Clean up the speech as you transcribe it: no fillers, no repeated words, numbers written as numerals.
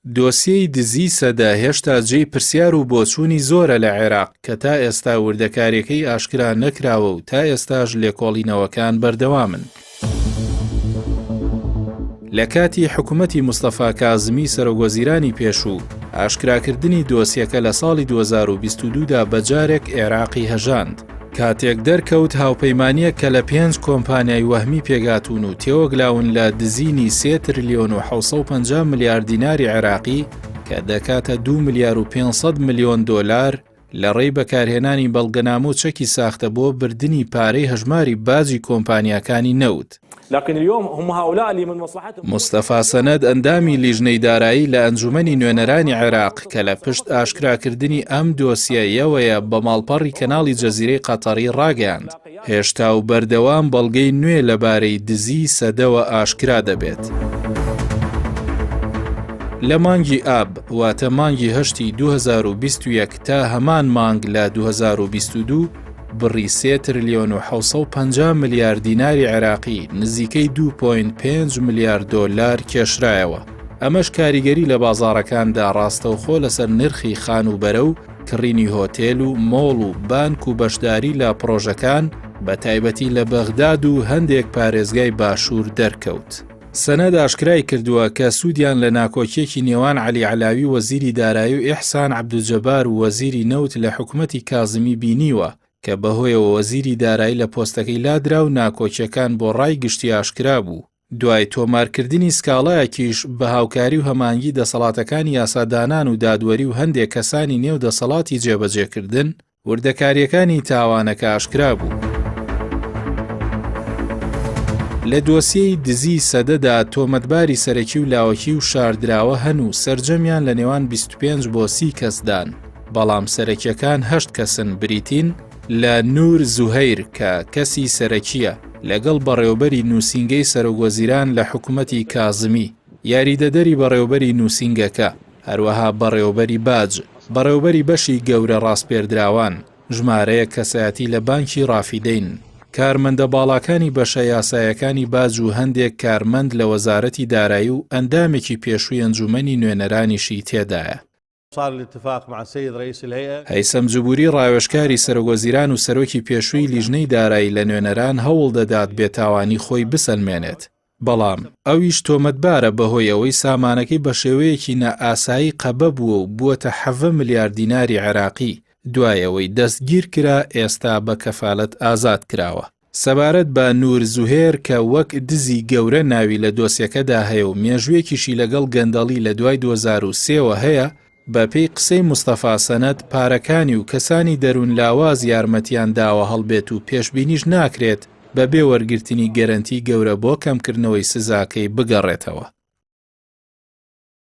دۆسیەی دزیی سەدە هێشتا جێی پرسیار و بۆچوونی زۆرە لە عێراق کە تا ئێستا وردەکاریەکەی ئاشکرا نەکراوە و تا ئێستاش لێکۆڵینەوەکان بەردەوامن. لە کاتی حکومەتی مستەفا کازمی سەرۆکوەزیرانی پێشوو، ئاشکراکردنی دۆسیەکە لە ساڵی 2022 دا بەجارێک عێراقی هەژاند. کاتێک دەرکەوت هاوپەیمانییەک کە لە پێنج کۆمپانیای وەهمی پێکهاتوون و تێوەگلاون لە دزینی سێ ترلیۆن و 750 ملیار دیناری عێراقی کە دەکاتە 2 ملیار و 500 ملیۆن دۆلار لە ڕێی بەکارهێنانی بەڵگەنامە و چەکی ساختە بۆ بردنی پارەی هەژماری باجی کۆمپانیاکانی نەوت. مستەفا سەنەد ئەندامی لیژنەی دارایی لە ئەنجومەنی نوێنەرانی عێراق کە لە پشت ئاشکراکردنی ئەم دۆسیەیەوەیە بە ماڵپەڕی کەناڵی جەزیرەی قەتەڕی ڕاگەیاند، هێشتا و بەردەوام بەڵگەی نوێ لەبارەی دزیی سەدەوە ئاشکرا دەبێت. لە مانگی ئاب، واتە مانگی هەشتی 2021 تا هەمان مانگ لە 2022، بڕی سێ ترلیۆن و 750 ملیار دیناری عێراقی، نزیکەی 2.5 ملیار دۆلار کێشرایەوە. ئەمەش کاریگەری لە بازاڕەکاندا ڕاستەوخۆ لەسەر نرخی خانووبەرە و کڕینی هۆتێل و مۆڵ و بانک و بەشداری لە پڕۆژەکان بە تایبەتی لە بەغداد و هەندێک پارێزگای باشوور دەرکەوت. سەنەد ئاشکرای کردووە کە سوودیان لە ناکۆکییەکی نێوان عەلی عەلاوی وەزیری دارایی و ئیحسان عەبدولجەبار وەزیری نەوت لە حکومەتی کازمی بینیوە کە بەهۆیەوە وەزیری دارایی لە پۆستەکەی لادرا و ناکۆکییەکان بۆ ڕای گشتی ئاشکرا بوو. دوای تۆمارکردنی سکاڵایەکیش بە هاوکاری و هەماهەنگی دەسەڵاتەکانی یاسادانان و دادوەری و هەندێک کەسانی نێو دەسەڵاتی جێبەجێکردن، وردەکارییەکانی تاوانەکە ئاشکرا بوو. لە دۆسیەی دزیی سەدەدا تۆمەتباری سەرەکی و لاوەکی و شاردراوە هەن و سەرجەمیان لە نێوان 25 بۆ 30 کەسدان، بەڵام سەرەکییەکان هەشت کەسن بریتین لە نور زوهەیر کە کەسی سەرەکییە، لەگەڵ بەڕێوەبەری نووسینگەی سەرۆکوەزیران لە حکومەتی کازمی، یاریدەدەری بەڕێوەبەری نووسینگەکە، هەروەها بەڕێوەبەری باج، بەڕێوەبەری بەشی گەورە ڕاسپێردراوان، ژمارەیەک کەسایەتی لە بانکی ڕافیدەین، کارمەندە باڵاکانی بەشە یاسایەکانی باج و هەندێک کارمەند لە وەزارەتی دارایی و ئەندامێکی پێشووی ئەنجوومەنی نوێنەرانیشی تێدایە. هەیسەم جبوری ڕاوێژکاری سەرۆکوەزیران و سەرۆکی پێشووی لیژنەی دارایی لە نوێنەران هەوڵ دەدات بێتاوانی خۆی بسەلمێنێت، بەڵام ئەویش تۆمەتبارە بەهۆی ئەوەی سامانەکەی بەشێوەیەکی نائاسایی قەبە بووە و بووەتە حەڤە ملیار دیناری عێراقی، دوای ئەوەی دەستگیرکرا ئێستا بە کەفالەت ئازاد کراوە. سەبارەت بە نور زوهێر کە وەک دزی گەورە ناوی لە دۆسیەکەدا هەیە و مێژوویەکیشی لەگەڵ گەندەڵی لە دوای 2003 وە هەیە، بە پێی قسەی مستەفا سەنەد پارەکانی و کەسانی دەروون لاواز یارمەتیان داوە هەڵبێت و پێشبینیش ناکرێت بە بێ وەرگرتنی گەرەنتی گەورە بۆ کەمکردنەوەی سزاکەی بگەڕێتەوە.